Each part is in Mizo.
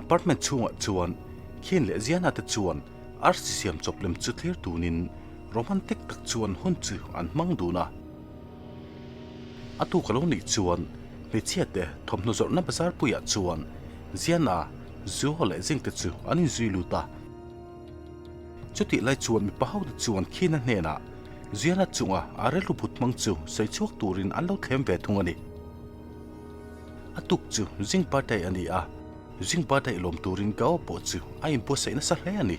Apartment chhungah chuan Khin leh Ziana te chuan arsi siam chawp lem chu thlir tunin romantic tak chuan hun chu an hmang dun a. A tuk a lo nih chuan hmeichhia te thawmhnaw zawrhna bazar puiah chuan Ziana, Zuo leh Zing te chu an inzui lut a. Chutih lai chuan mipa hote chuan Khina hnenah Ziana chunga a rilru but hmang chu sawi chhuak turin an lo thlem ve thung a ni. A tuk chu zing birthday a ni a, zing birthday lawm turin Gao pawh chu a inbuatsaih nasa hle a ni.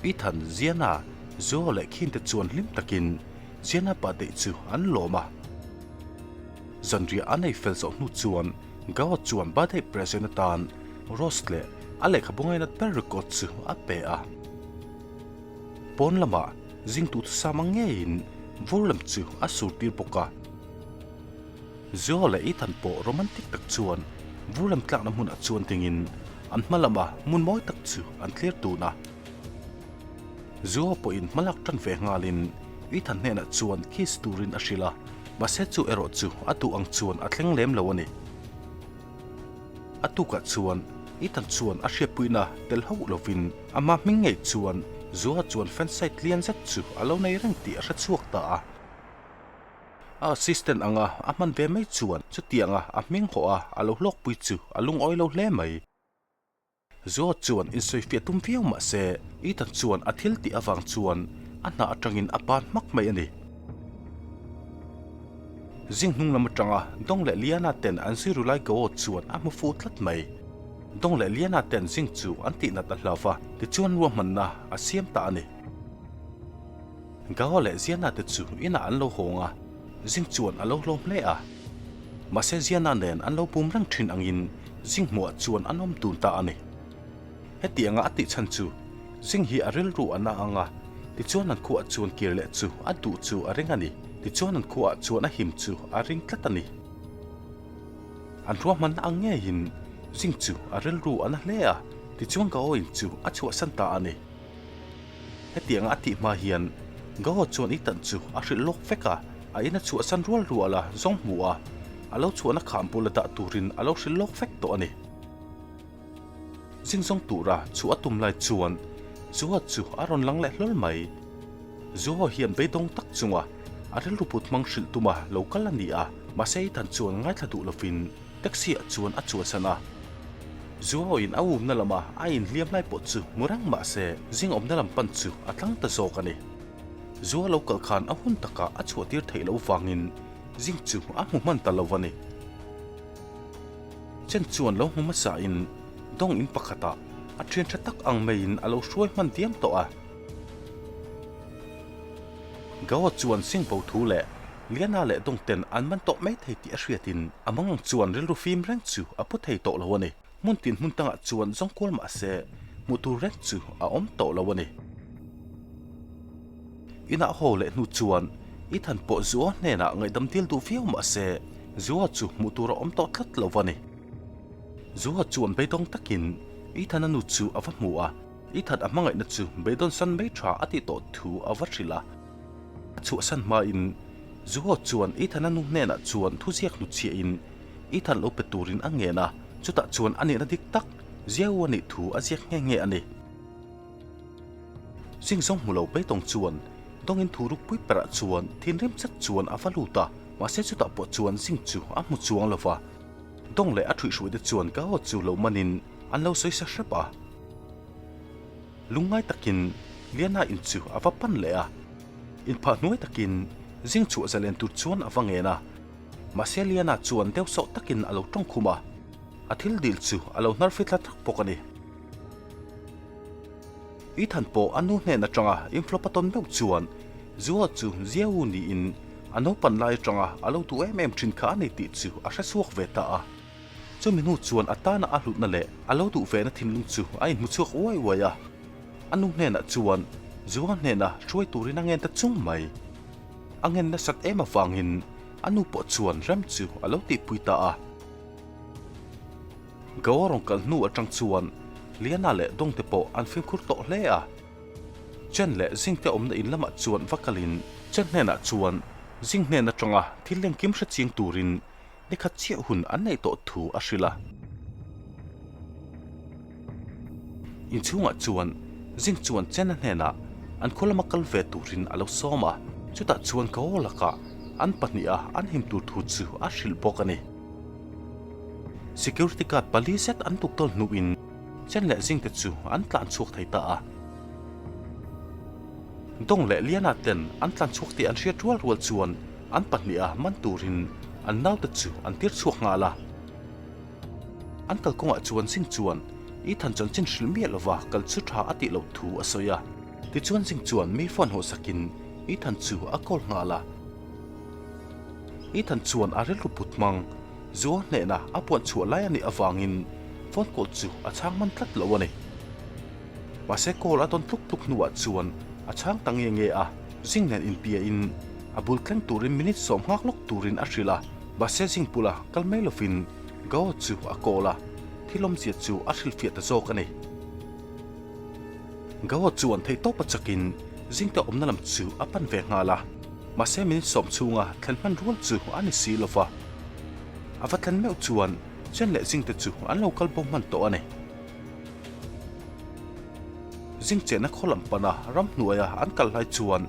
Ethan, Ziana, Zoa leh Khin te chuan hlim takin Ziana birthday chu an lawm a. Zanriah an ei fel zawh hnu chuan Gao chuan birthday present atan Rose leh a lehkhabu ngainat ber record chu a pe a. Pawn lamah zing tuthusam ang ngeiin vur lam chu a sur tir bawk a. Zoa leh Ethan pawh romantic tak chuan vur lam tlakna hmunah chuan dingin an hma lama hmun mawi tak chu an thlir tun a. Zoa pawhin hmalak tan ve nghalin Ethan hnenah chuan kiss turin a hrilh a, mahse chu erawh chu a duh ang chuan a thleng lem lo a ni. A tukah chuan Ethan chuan a hriatpuina tel hauh lovin amah hming ngei chuan Zoa chuan fansite lian zet chu a lo nei reng tih a hre chhuak ta a. A assistant anga a hman ve mai chuan chutianga a hming hawh a a lo hlawkpui chu a lungawi lo hle mai. Zoa chuan insawifiah tum viau mah se Ethan chuan a thil tih avang chuan a hna atangin a ban hmak mai a ni. Zing hnung lam atanga Dawng leh Liana ten an zui ru lai Goa chuan a hmu fuh tlat mai. Dawng leh Liana ten zing chu an tihnat a hlau va, tichuan ruahmanna a siam ta a ni. Gao leh Ziana te chu inah an lo hawng a, Zing chuan a lo hlawm hle a. Mahse Ziana nen an lo bum reng thin angin Zing hmuhah chuan an awm dun ta a ni. Hetianga a tih chhan chu Zing hi a rilru a na ang a, tichuan an khuaah chuan kir leh chu a duh chu a ring a ni. Tichuan an khuaah chuan a him chu a ring tlat a ni. An ruahmanna ang ngeiin Zing chu a rilru a na hle a, tichuan Gao in chu a chhuahsan ta a ni. Hetianga a tih hma hian Gao chuan i tan chu a hrilh lawk vek a, a in a chhuahsan rual rual a zawng hmu a, a lo chhuahna kham bula dah turin a lo hrilh lawk vek tawh a ni. Zing zawng tura chhuah a tum lai chuan Zuo chu a rawn lang leh hlawl mai. Zuo hian beidawng tak chunga a rilru put hmang hrilh tuma lo kal a ni a, mahse i tan chuan ngaithla duh lovin taxi ah chuan a chuansan a. Zuo-in a umna lama a inhliam lai pawh chu hmu reng mah se zing awmna lam pan chu a tlang ta zawk a ni. Zuo lo kal khan a hun takah a chhuahtir theih loh vangin zing chu a hmu hman ta lo a ni. Chen chuan lo hmu hmasain dawng in pakhatah a thian tha tak ang maiin a lo hruai hman diam tawh a. Gawa chuan sing bo thu leh Liana leh Dawngten an man tawh mai thei tih a hriatin a mangang chuan rilru fim reng chu a pu thei tawh lo a ni. Hmun tin hmun tangah chuan zawng kual mah se hmuh tur reng chu a awm tawh lo a ni. Inah haw leh hnu chuan Ethan pawh Zua hnenah ngaihdam dil duh viau mah se Zua chu hmuh tur a awm tawh tlat lo a ni. Zua chuan beidawng takin Ethan-a nu chu a va hmu a, Ethan a hmangaihna chu beidawn san mai tha a tih tawh thu a va hrilh a. A chhuahsan hmain Zuho chuan Ethan-a nu hnenah chuan thuziak hnutchhiahin Ethan lo pe turin a ngen a, chutah chuan a nihna dik tak Ziau a nih thu a ziak nghe nghe a ni. Zing zawng hmu lo beidawng chuan dawngin thu rukpui perah chuan thinrim zet chuan a va lut a, mahse chutah pawh chuan zing chu a hmu chuang lo va, dawng leh a ṭhuihhruaite chuan Gao chu lo manin an lo sawi sa hrep a. Lungngai takin Liana in chu a va pan leh a, inphah hnuai takin zing chhuah zalen tur chuan a va ngen a. Mahse Liana chuan deuh sawh takin a lo tawng khum a, a thil dil chu a lo hnar fithla tak bawk a ni. Ethan pawh a nu hnen atanga inflawp a tawn meuh chuan Zua chu Ziau niin a naupan lai atanga a lo duh em em thin kha a ni tih chu a hre chhuak ve ta a. Chumi hnu chuan a tana a hlutna leh a lo duh vehna thinlung chu a inhmu chhuak uai uai a. A nu hnenah chuan Zuanga hnena hruai turin a ngen ta chung mai. A ngen nasat em avangin a nu pawh chuan rem chu a lo tihpui ta a. Goa rawn kal hnu atang chuan Liana leh Dawngte pawh an fimkhur tawh hle a. Chen leh Zingte awmna in lamah chuan va kalin Chen hnenah chuan Zing hnen atanga thil lengkim hre chiang turin Nikhat chiah hun an neih tawh thu a hrilh a. Inchhungah chuan Zing chuan Chen-a hnenah an khaw lama kal ve turin a lo sawm a, chutah chuan Gao lakah an pahniha an him tur thu chu a hrilh bawk a ni. Security guard pali zet an tuktawl hnuin Chen leh Zing te chu an tlan chhuak thei ta a. Dong leh Liana ten an tlan chhuak tih an hriat rual rual chuan an pahniha man turin an naute chu an tir chhuak nghal a. An kalkawngah chuan Zing chuan Ethan chanchin hrilh miah lova kal chu tha a tih loh thu a sawi a. Tichuan Zing chuan mi phone hawhsakin Ethan chu a call nghal a. Ethan chuan a rilru put hmang Zua hnehna a puan chhuah lai a nih avangin phone call chu a chhang hman tlat lo a ni. Mahse call a dawn tluk tluk hnuah chuan a chhang ta nge nge a, Zing nen inpiahin a bul thleng turin minute sawm nghak lawk turin a hrilh a. Mahse Zing bula kal mai lovin Gao chu a call a, thil awmzia chu a hrilhfiah ta zawk a ni. Gao chuan theihtawpa chakin Zingte awmna lam chu a pan ve nghal a, mahse minute sawm chhunga thlen hman rual chu a ni si lova. A va thlen meuh chuan Chen leh Zingte chu an lo kal bo hman tawh a ni. Zing chenna khaw lam pana ramhnuaia an kal lai chuan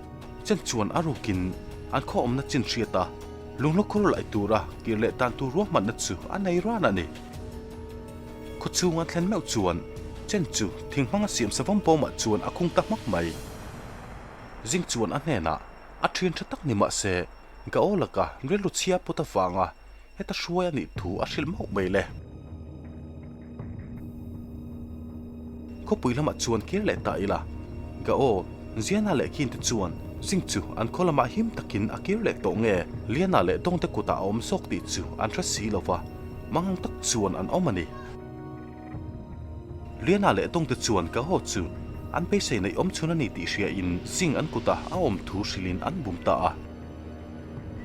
Chen chuan a rukin an khaw awmna chin hriat a, lunglukhur laih tura kir leh tan tur ruahmanna chu a nei ran a ni. Khaw chhung an thlen meuh chuan Chen chu thing hmanga siam savawm bawmah chuan a khung ta hmak mai. Zing chuan a hnenah a thian tha tak ni mah se, Gao laka rilru chhia put avanga heta hruai a nih thu a hrilh mauh mai le. Khawpui lamah chuan kir leh ta ila, Gao, Ziana leh Khin te chuan Zing chu an khaw lamah him takin a kir leh tawh nge Liana leh Dawngte kutah a awm zawk tih chu an hre si lo va, mangang tak chuan an awm a ni. Liana leh Dawngte chuan Gao chu an beisei neih awm chhun a ni tih hriain Zing an kutah a awm thu hrilhin an bum ta a.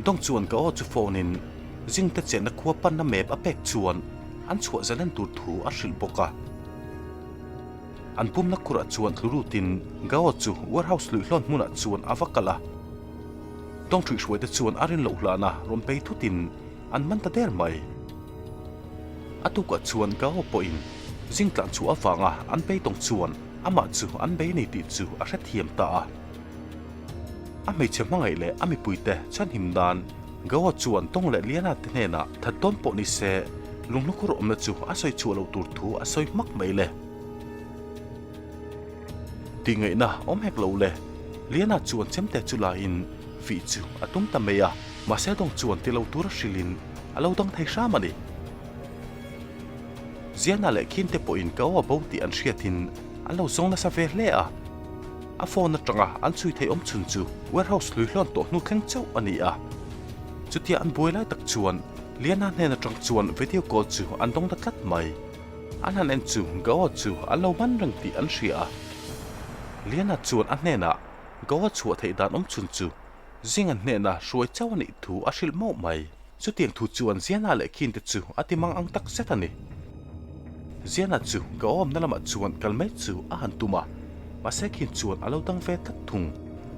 Dawng chuan Gao chu phone in Zingte chenna khua panna map a pek chuan an chhuah zalen tur thu a hrilh bawk a. An pumna khurah chuan tlu lutin Gao chu warehouse luihlawn hmunah chuan a va kal a. Dawng ṭhuihhruaite chuan a rin loh hlana rawn bei thutin an man ta der mai. A tukah chuan Gao pawhin zing tlan chhuah avanga an beidawng chuan amah chu an bei nei tih chu a hrethiam ta a. A hmeichhe hmangaih leh a mipuite chhanhim nan Goa chuan Tawng leh Liana te hnenah that dawn pawh ni se, lunghlawkhur awmna chu a sawi chhuah loh tur thu a sawi hmak mai le. Tihngaihna awm hek lo le, Liana chuan chemte chu laiin vih chu a tum ta mai a, mahse Dawng chuan ti lo tura hrilhin a lo dang thei hram a ni. Ziana leh Khinte pawhin Goa bo tih an hriatin an lo zawng nasa ve hle a. A phone atanga an chhui theih awm chhun chu warehouse hlui hlawn tawh hnu thleng chauh a ni a. Chutia an buai lai tak chuan Liana hnen atang chuan video call chu an dawng ta tlat mai. An han en chu Goa chu an lo man reng tih an hria a. Liana chuan a hnenah Goa chhuah theih dan awm chhun chu Zinga hnena hruai chauh a nih thu a hrilh mauh mai. Chutiang thu chuan Ziana leh Khin te chu a ti mang ang tak zet a ni. Ziana chu ka awmna lamah chuan kal mai chu a han tum a, mahse Khin chuan a lo dang ve tlat thung.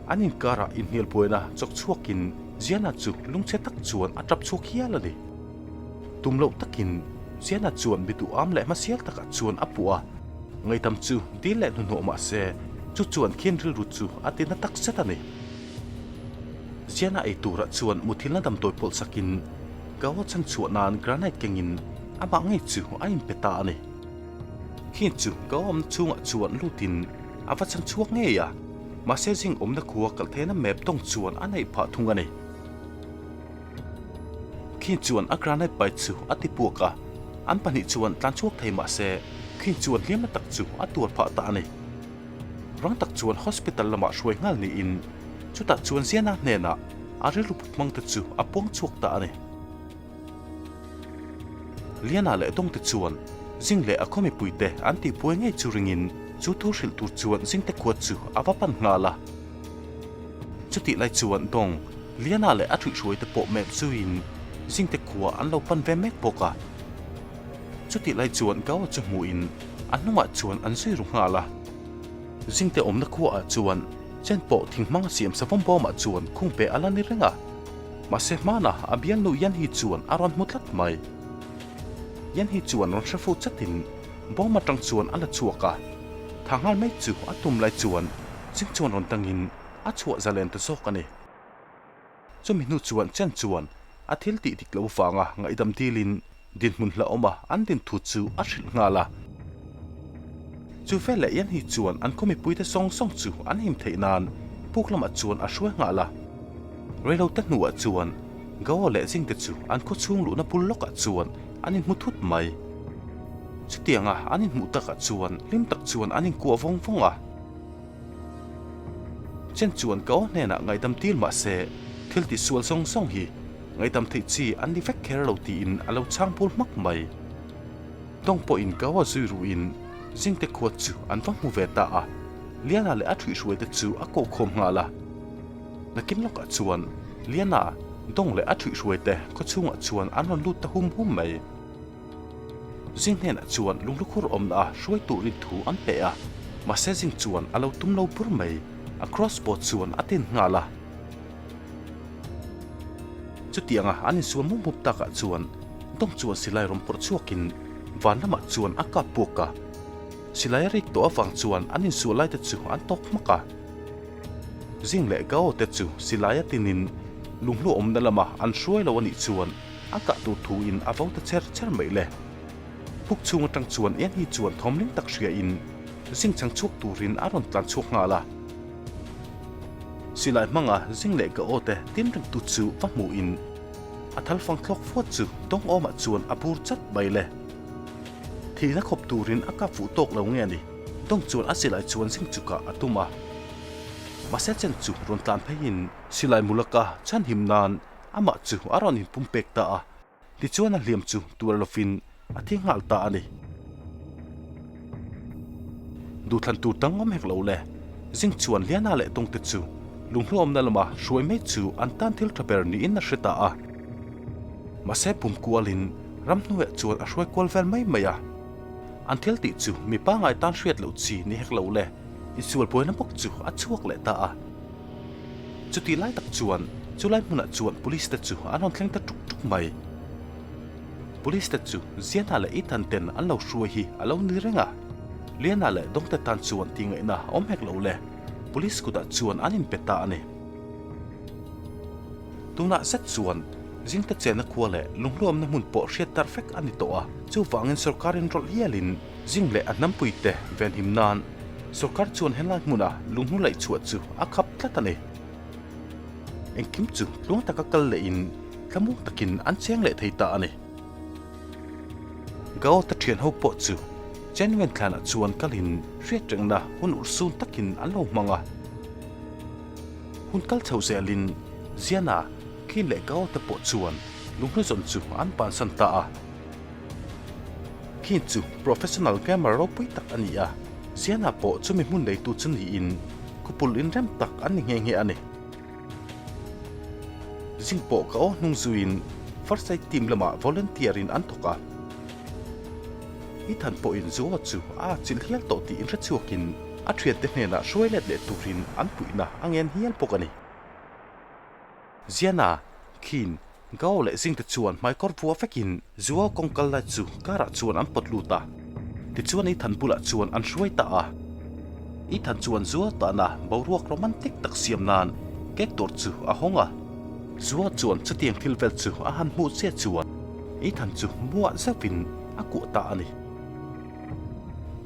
An inkarah inhnial buaina chawk chhuakin Ziana chu lungchhe tak chuan a tap chhuak hial a ni. Tum loh takin Ziana chuan mi duham leh hmasial takah chuan a puh a, ngaihdam chu dil leh hnuhnawh mahse chu chuan Khin rilru chu a ti na tak zet a ni. Ziana ei turah chuan muthilna damdawi pawlh sakin Gao chan chhuah nan granite kengin amah ngei chu a inpe ta a ni. Khi chu Gao awmna chhungah chuan lutin a va chan chhuak ngei a, mahse zing awmna khua kal theihna map tawng chuan a neih phah thung a ni. Khi chuan a granite pai chu a ti puak a, an pahnih chuan tlan chhuak thei mahse khi chuan hliamna tak chu a tuar phah ta a ni. Rang tak chuan hospital lamah hruai nghal niin chutah chuan Ziana hnenah a rilru put hmang te chu a puang chhuak ta a ni. Liana leh Dawngte chuan Zing leh a khaw mipuite an tihbuai ngei chu ringin chu thu hrilh tur chuan Zingte khua chu a va pan nghal a. Chutih lai chuan Dawng, Liana leh a ṭhuihhruaite pawh melh zuiin Zingte khua an lo pan ve mek bawk a. Chutih lai chuan Gawa chu hmuhin a hnungah chuan an zui ru nghal a. Zingte awmna khuaah chuan chen pawh thing hmanga siam savawm bawmah chuan khung pe a la ni reng a. Mahse hmanah a bialnu Yanhi chuan a rawn hmu tlat mai. Yanhi chuan rawn hre fuh chatin bawm atang chuan a la chhuak a. Tha nghal mai chu a tum lai chuan Zing chuan rawn dangin a chhuah zalen ta zawk a ni. Chumi hnu chuan Chen chuan a thil tih dik lo vanga ngaihdam dilin dinhmun hlauhawma an din thu chu a hrilh nghal a. Chu veleh Yan hi chuan an khaw mipuite sawng sawng chu an him theih nan puk lamah chuan a hruai nghal a. Reilote hnuah chuan Gao leh Jing te chu an khaw chhung luhna bul lawkah chuan an inhmu thut mai. Chutianga an inhmuh takah chuan hlim tak chuan an inkuah vawng vawng a. Chen chuan Gao hnenah ngaihdam dil mah se thil tihsual zawng zawng hi ngaihdam theih chi an ni vek kher lo tiin a lo chhang bul hmak mai. Tawng pawhin Gao zui ruhin Zingte khua chu an va hmu ve ta a, Liana leh a ṭhuihhruaite chu a kohkhawm nghal a. Nakin lawkah chuan Liana, Dawng leh a ṭhuihhruaite khaw chhungah chuan an rawn lut ta hum hum mai. Zing hnenah chuan lunglukhur awmna a hruai turin thu an pe a, mahse Zing chuan a lo tum lo bur mai, a crossbow chuan a tin nghal a. Chutianga an insual mup mup takah chuan Dawng chuan silai rawn pawrh chhuakin van lamah chuan a kap puak a. Silai a rik tawh avang chuan an insual laite chu an tawk hmak a. Zing leh Gao te chu silai a tinin lunghlu awmna lama an hruai lo a nih chuan a kah tur thuin a vo ta cher cher mai le. Puk chhung atang chuan Eng hi chuan thawmling tak hriain zing chang chhuak turin a rawn tlan chhuak nghal a. Silai hmanga zing leh Gao te tin ringtu chu va hmuhin a thalfang thlawk fuat chu dawng awmah chuan a bur chat mai le. Thihna khawp turin a kap fuh tawk lo nge a ni. Dawng chuan a silai chuan zing chu kah a tum a. Mahse chen chu rawn tlan pheiin silai mulaka chhanhim nan amah chu a rawn inpumpek ta a. Tichuan a hliam chu tuar lovin a thi nghal ta a ni. Duhthlan tur dang awm hek lo le. Zing chuan Liana leh Dawngte chu lunghluawmna lama hruai mai chu an tan thil tha ber niin a hre ta a. Mahse pum kualin ramhnuaiah chuan a hruai kual vel mai mai a. An thil tih chu mi pangai tan hriat loh chi ni hek lo le, insual buaina bawk chu a chhuak leh ta a. Chutih lai tak chuan chulai hmunah chuan police te chu an rawn thleng ta tuk tuk mai. Police te chu Ziana leh Ethan ten an lo hruai hi a lo ni reng a. Liana leh Dawngte tan chuan tih ngaihna a awm hek lo le, police kutah chuan an inpe ta a ni. Tunah zet chuan Zingte chenna khua leh lunghluamna hmun pawh hriat darh vek a ni tawh a, chuvangin sorkarin rawlh hialin zing leh a hnampuite venhim nan sorkar chuan helai hmuna lunghlu laih chhuah chu a khap tlat a ni. Engkim chu tluang taka kal lehin thlamuang takin an cheng leh thei ta a ni. Gaota thian ho pawh chu Chenwen thlanah chuan kalin hriatrengna hun urhsun takin an lo hmang a. Hun kal chho zelin Ziana, Khin leh Gao te pawh chuan lunghlu zawn chu an bansan ta a. Khin chu professional gamer ropui tak a ni a, Ziana pawh chumi hmun neitu chu niin khupul inrem tak an ni nghe nghe a ni. Zing pawh Gao hnung zuiin First Aid team lamah volunteer in an thawk a. Ethan pawhin Zoa chu a atchilh hial tawh tih inhrechhuakin a thiante hnenah hruai let leh turin an puihna a ngen hial bawk a ni. Ziana, Khin, Gao leh Zingte chuan hmaikawr vuah vekin Zuo kawng kal lai chu car ah chuan an pawt lut a. Tichuan Ethan bulah chuan an hruai ta a. Ethan chuan Zuo tahna boruak romantic tak siam nan cake dawr chu a hawng a. Zuo chuan chutiang thil vel chu a han hmuh che chuan Ethan chu muah zauhin a kuah ta a ni.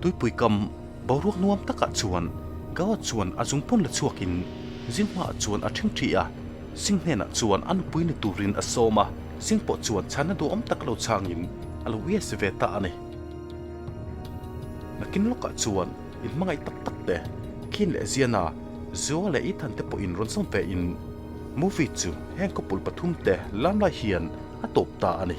Tuipui kam boruak nuam takah chuan Gao chuan a zungpawn la chhuakin zing hmaah chuan a ṭhing ṭhi a, Singh hnenah chuan a nupui ni turin a sawm a, Singh pawh chuan chhanna duhawm tak lo chhangin a lo yes ve ta a ni. Nakin lawkah chuan inhmangaih tak tak te, Khin leh Ziana, Zoa leh Ethan te pawhin rawn sawm ve in movie chu heng khawpul pathum te lam lai hian a tawp ta a ni.